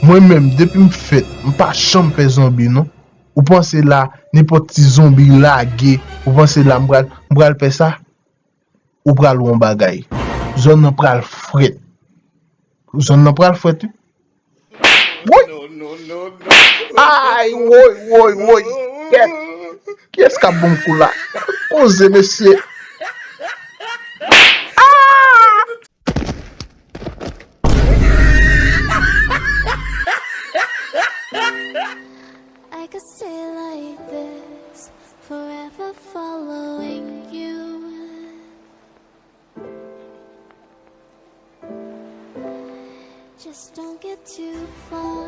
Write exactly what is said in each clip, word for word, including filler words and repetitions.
Mwen menm, depi m fèt, m pa janm fè zonbi, non. Ou panse la, nenpòt ti zonbi lage, ou panse la, m pral, m pral fè sa? Ou pral wè yon bagay. Zòn nan pral frèt. Zòn nan pral frèt, wi. Woy! Ay, woy, woy, woy. Kèt. Kiyès k ap ban m kou la? Poze, mesye. Ah! I could stay like this, forever following you. Just don't get too far,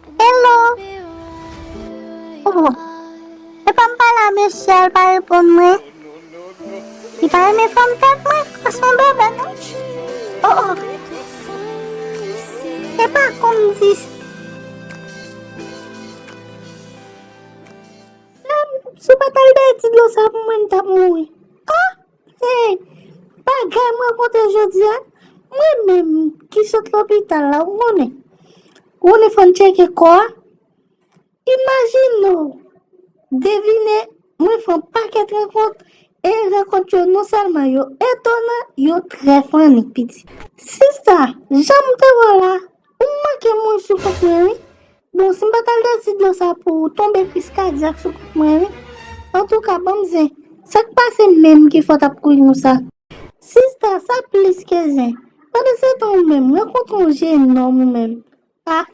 and Hello. I'll be right where you Oh. are. Epa m pale a mesye a, l pa reponn mwen. Li pa renmen fanm tèt mwen, paske yon bèbè non. Oh, oh. Epa konn di. Frè m, si w pa t al dèyè ti dlo sa pou mwen, m t ap mouri. Ah! Hey! Bagay m rankontre jodi a, mwen menm ki sot lopital la, ou konnen. Ou konnen fò n tcheke kò a. Imajine w, devine, mwen fè yon pakèt rankont, e rankont yo non sèlman yo etonan, yo trè funny, pitit. Sista, jan m te wè w la, ou manke mouri sou kont mwen, wi. Bon, si m pa t al dèyè ti dlo sa pou ou, tonbe kriz kadyak sou kont mwen, wi. Antouka, ban m zen, sa k pase menm ki fè w t ap kouri konsa? Sista, sa plis ke zen. Pandan se tan ou menm, rankontre yon jenòm ou menm. Ah,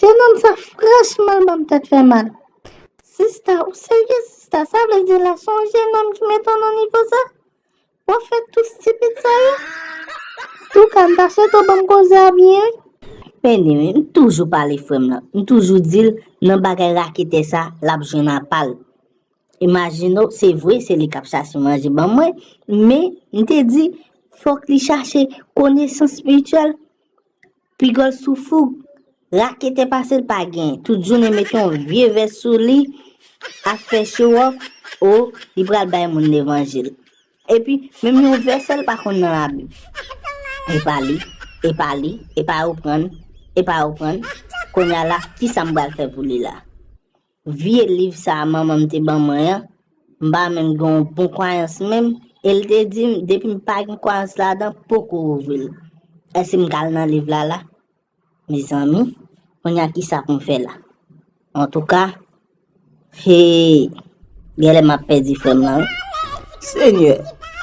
jenòm sa franchman l ban m tèt fè mal. Sista, ou serye sista? Sa vle di la se yon jenòm ki mete w nan nivo sa? W ap fè tout stipid sa yo? Touka, m ta swete w ban m koze a byen, wi. Men li, m toujou pale frè m lan. M toujou di l nan bagay raketè sa, l ap jwenn apa l. Imajine w, se vre, se li k ap chache manje ban mwen, men m te di, fòk li chache konesans espirityèl. Pigòl sou fouk, raketè pase l pa gen. Tout jounen mete yon vye vès sou li, ap fè show off, o, li pral bay moun levanjil. Epi, menm yon vèsè l pa konn nan Labib. E pa li, e pa li, e pa yo pran l, e pa yo pran l. Kounye a la, kisa m pral fè pou li la? Vye liv sa a manman m te ban mwen an, m pa menm gen yon bon kwayans menm, e l te di m, depi m pa gen kwayans ladan, poko ouvri l. Èske m ka al nan liv la la? Mezanmi, kounye a kisa pou m fè la? Antouka, hey, genlè m ap pèdi frè m lan, wi. Senyè,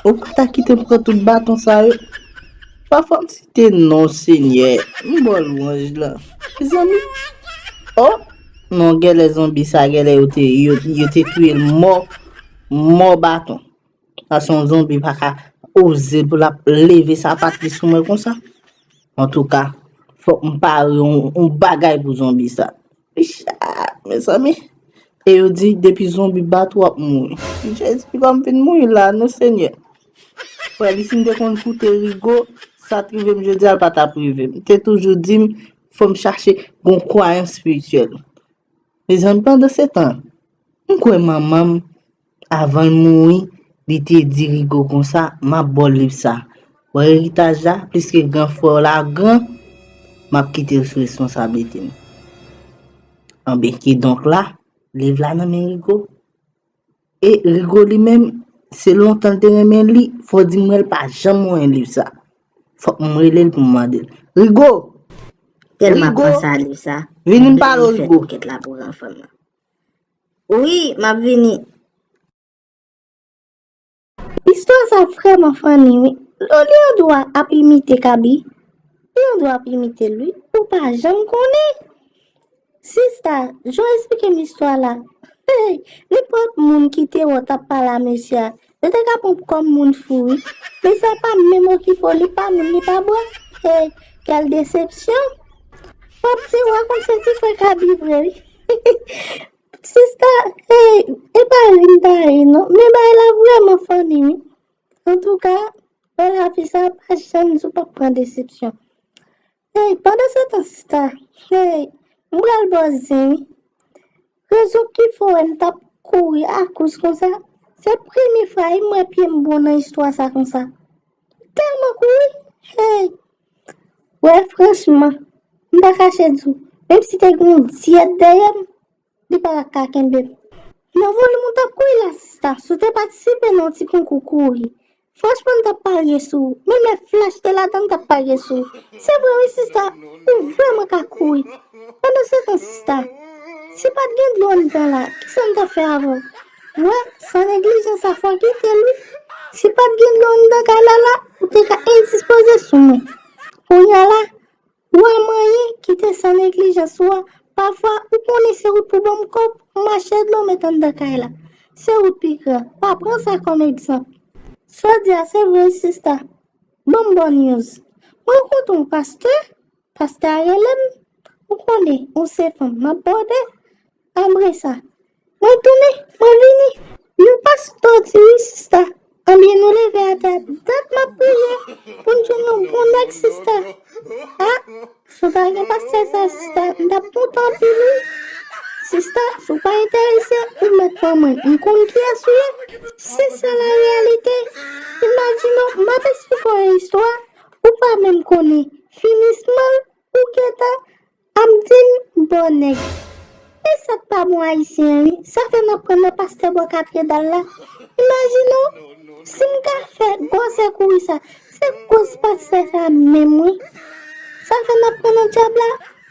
ou pa ta kite m pran tout baton sa yo. Pa fò m site non w, Senyè, m ba w lwanj lan. Mezanmi, oh, non, genlè zonbi sa, genlè yo te, yo, yo te touye l mò, mò baton. Paske yon zonbi pa ka oze pou l ap leve sapat li sou mwen konsa. Antouka, fòk m pare yon, yon bagay pou zonbi sa. Picha, mezanmi. E yo di, depi zonbi bat ou, w ap mouri. Jezi, piga m vin mouri la, non, Senyè. Frè, li si m te konn koute Rigo, sa t rive m jodi a, l pa t ap rive m. Te toujou di m, fò m chache gon kwayans espirityèl. Mezanmi, pandan se tan, m kwè manman m, avan l mouri, li te di Rigo konsa, m ap ba w liv sa. Wè eritaj la, pliske gran frè w la gran, m ap kite l sou responsablite m. Anben, kidonk la, liv la nan men Rigo. E Rigo li menm, se lontan l te renmen li, fò di m wè l pa janm wè liv sa. Fòk m rele l pou m mande l. Rigo! Tèlman Rigo! Panse a liv sa, vini m pale w, Rigo. Kèt la pou ranfòm nan. Wi, m ap vini. Istwa sa vrèman funny, wi. Loli andwa ap imite Kabi. Li andwa ap imite l, wi. Ou pa janm konnen. Sista, jan w esplike m istwa la, hey, nenpòt moun ki te wè w t ap pale a mesye a, yo te ka pran w kòm moun fou, wi. Mesye a pa menm okipe w, li pa moun, li pa bwa. Hey, kèl desepsyon! Pòp se wa konn se ti frè Kabi vre, wi. Sista, hey, e pa ri m ta ri, non. Men bagay la vrèman funny, wi. Antouka, bèl avi sa pa janm di w p ap pran desepsyon. Hey, pandan se tan, sista, hey, m pral ba w zen, wi. Rezon ki fè w wè m t ap kouri akoz konsa, se premye fwa wi m wè pye m bon nan istwa sa konsa. Tèlman kouri, hey! Wè, franchman, M pa kache di w, menm si te gen yon dyèt dèyè m, li pa t ap ka kenbe m. Nan volim ou t ap kouri la, sista, si w te patisipe nan yon ti konkou kouri, franchman, m t ap parye sou ou. Menm lè Flash te ladan, m t ap parye sou ou. Se vre, wi, sista, ou vrèman ka kouri. Pandansetan, sista, si pa t gen dlo anndan la, kisa n t ap fè avè w? Ou wè, san neglijans sa fò kite l, wi. Si pa t gen dlo anndan kay la la, ou te ka endispoze sou mwen. Kounye a la, ou a manyen kite san neglijans ou a. Pafwa, ou konnen se wout pou ban m kòb, m achte dlo met anndan kay la. Se wout pi gran. Pa pran sa kòm egzanp. Sa w di a se vre, sista. Ban m bon news. Mwen rankontre yon pastè, pastè a rele m. Ou konnen, ou se fanm, m ap bòde. Apre sa, mwen tounen, mwen vini. Yon pastè di wi, sista. Anbyen, nou leve atè a. Dat m ap priye pou n jwenn yon bon nèg, sista. A, si w pa gen pastè sa, sista, m t ap kontan anpil, wi. Sista, si w pa enterese, ou mèt pran mwen. M konn kiyès ou ye. Se sa la reyalite. Imajine w, m ap esplike w yon istwa, ou pa menm konnen finisman l, ou gentan ap di m bò nèg. E sa k pa bon ayisyen an, wi. Sa fè n ap pran nan pastè bò katedral la. Imajine w, si m ka fè gwosè kouri sa, se koz pastè sa menm, wi. Sa fè n ap pran nan dyab la.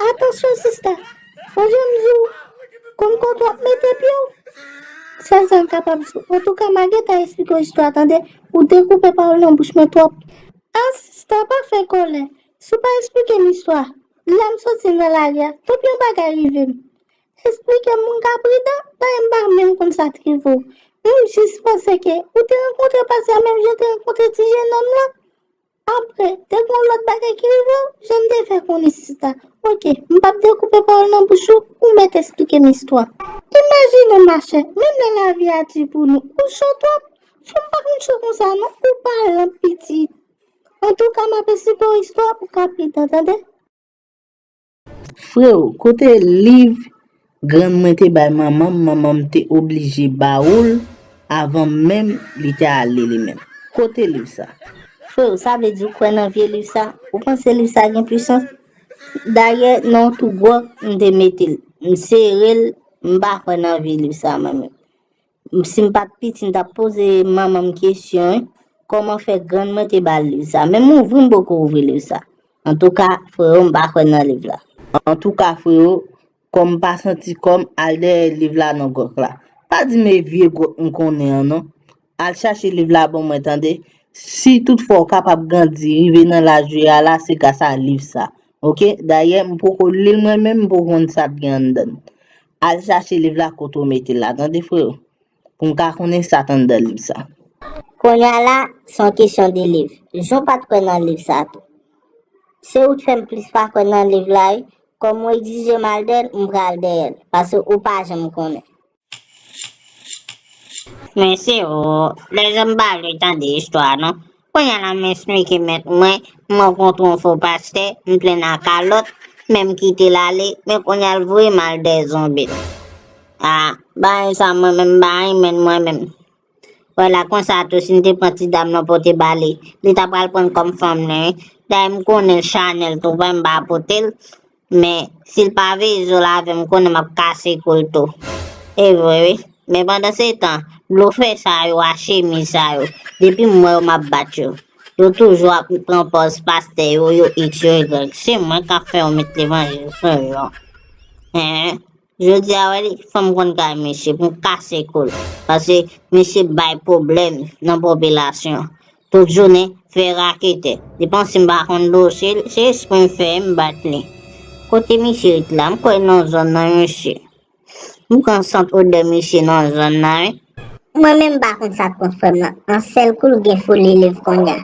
Atansyon, sista. Fò jan m di w, konn kote w ap mete pye w. Sèl sa m kapab di w. Antouka, m a gentan esplike w istwa, tande. Ou dekoupe pawòl nan bouch mwen twòp. A, sista, pa fè kòlè. Si w pa esplike m istwa, lè m soti nan lari a, tanpri yon bagay rive m. Esplike m, moun ka pridan, dayè m pa menm konn sa t rive w. M jis panse ke ou te rankontre pastè a menm jan w te rankontre ti jenòm lan. Apre, te gen yon lòt bagay ki rive w, jan m te fè konnen sista. Oke, m p ap dekoupe pawòl nan bouch ou, ou mèt esplike m istwa. Imajine w, machè, menm lè lavi a di pou nou, ou cho twòp, cho m pa konn cho konsa non, ou pa lanp pitit. Antouka, m ap esplike w istwa pou w ka pridan, tande? Freo, kote liv grann mwen te bay manman m, manman m te oblije ba ou l avan menm li te ale li menm? Kote liv sa? Freo, sa vle di ou kwè nan vye liv sa? Ou panse liv sa gen pwisans? Dayè, nan yon twou gwòg, m te mete l. M sere l, m pa kwè nan vye liv sa mwen menm. Si m pa t piti, m t ap poze manman m kesyon, wi, kòman fè grann mwen te ba l liv sa? Menm ouvri, m poko ouvri liv sa. Antouka, freo, m pa kwè nan liv la. Antouka, freo, kòm m pa santi kò m, al dèyè liv la nan gwòg la. Pa di m e vye gwòg m konnen an non. Al chache liv la ban mwen, tande. Si toutfwa w kapab grandi, rive nan laj ou ye a la, se gras a liv sa. Oke? Dayè, m poko li l mwen menm, m poko konn sa k gen anndan l. Al chache liv la kote w mete l la, tande, freo. Pou m ka konnen sa k anndan liv sa. Kounye a la, se yon kesyon de liv. Jan w pa t kwè nan liv sa tou. Se ou k fè m plis pa kwè nan liv la, wi. Kòm ou egzije m al dèyè l, m pral dèyè l. Paske ou pa janm konnen. Mesye o, lèzòm pa vle tande istwa a non. Kounye a la m esplike mèt mwen, m rankontre yon fo pastè, m plenn a kalòt, men m kite l ale, men kounye a l voye m al dèyè zonbi l. A, bagay sa mwen menm m pa renmen l mwen menm. Wè la konsa tou si m te pran ti dam nan pote ba li, li ta pral pran l kòm fanm li wi. Dayè m konnen l chanèl tou, fò m pa pote l. Men, si l pa veye zo l avè m, konnen m ap kase kou l tou. E vre wi. Men pandansetan, blofè sa yo a chemiz sa yo, depi m wè yo m ap bat yo. Yo toujou ap pran pòz pastè yo, yo iks, yo igrèk. Se mwen k ap fè yo met levanjil sou yo. Hen. Jodi a wè li, fò m konn kay misye pou m kase kou l. Paske misye bay pwoblèm nan popilasyon. Tout jounen, fè raketè. Li panse m pa konn dosye l, se espre m fè, m bat li. Kote misye ret la, m kwè nan zòn nan misye. M pran sant odè misye nan zòn nan wi. Mwen menm m pa konn sa k pran frè m nan. Yon sèl kou l gen foli liv kounye a.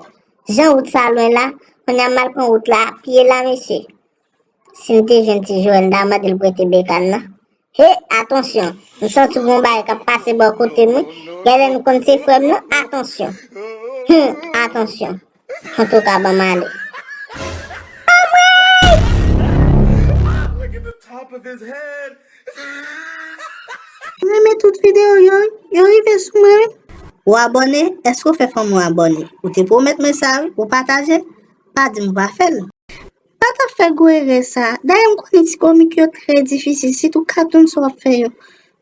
Jan wout sa lwen la, kounye a m al pran wout la a pye la mesye. Si m te jwenn ti Joel, m ta mande l prete bekàn nan. He, atansyon! M santi gon bagay k ap pase bò kote m wi. Genlè nou konn se frè m non, atansyon! Hum, atansyon! Antouka, ban m ale. Anmwey! Ou renmen tout videyo yo, yo rive sou mwen wi. Ou abòne? Èske w fè fanmi w abòne? Ou te pwomèt mwen sa wi, ou pataje? Pa di m ou pa fè l. Pa ta fè gwo erè sa. Dayè m konnen ti komik yo trè difisil, sitou katoun sa w ap fè yo.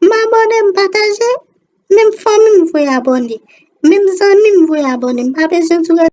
M abòne, m pataje, menm fanmi m voye abòne. Menm zanmi m voye abòne. M pa bezwen di w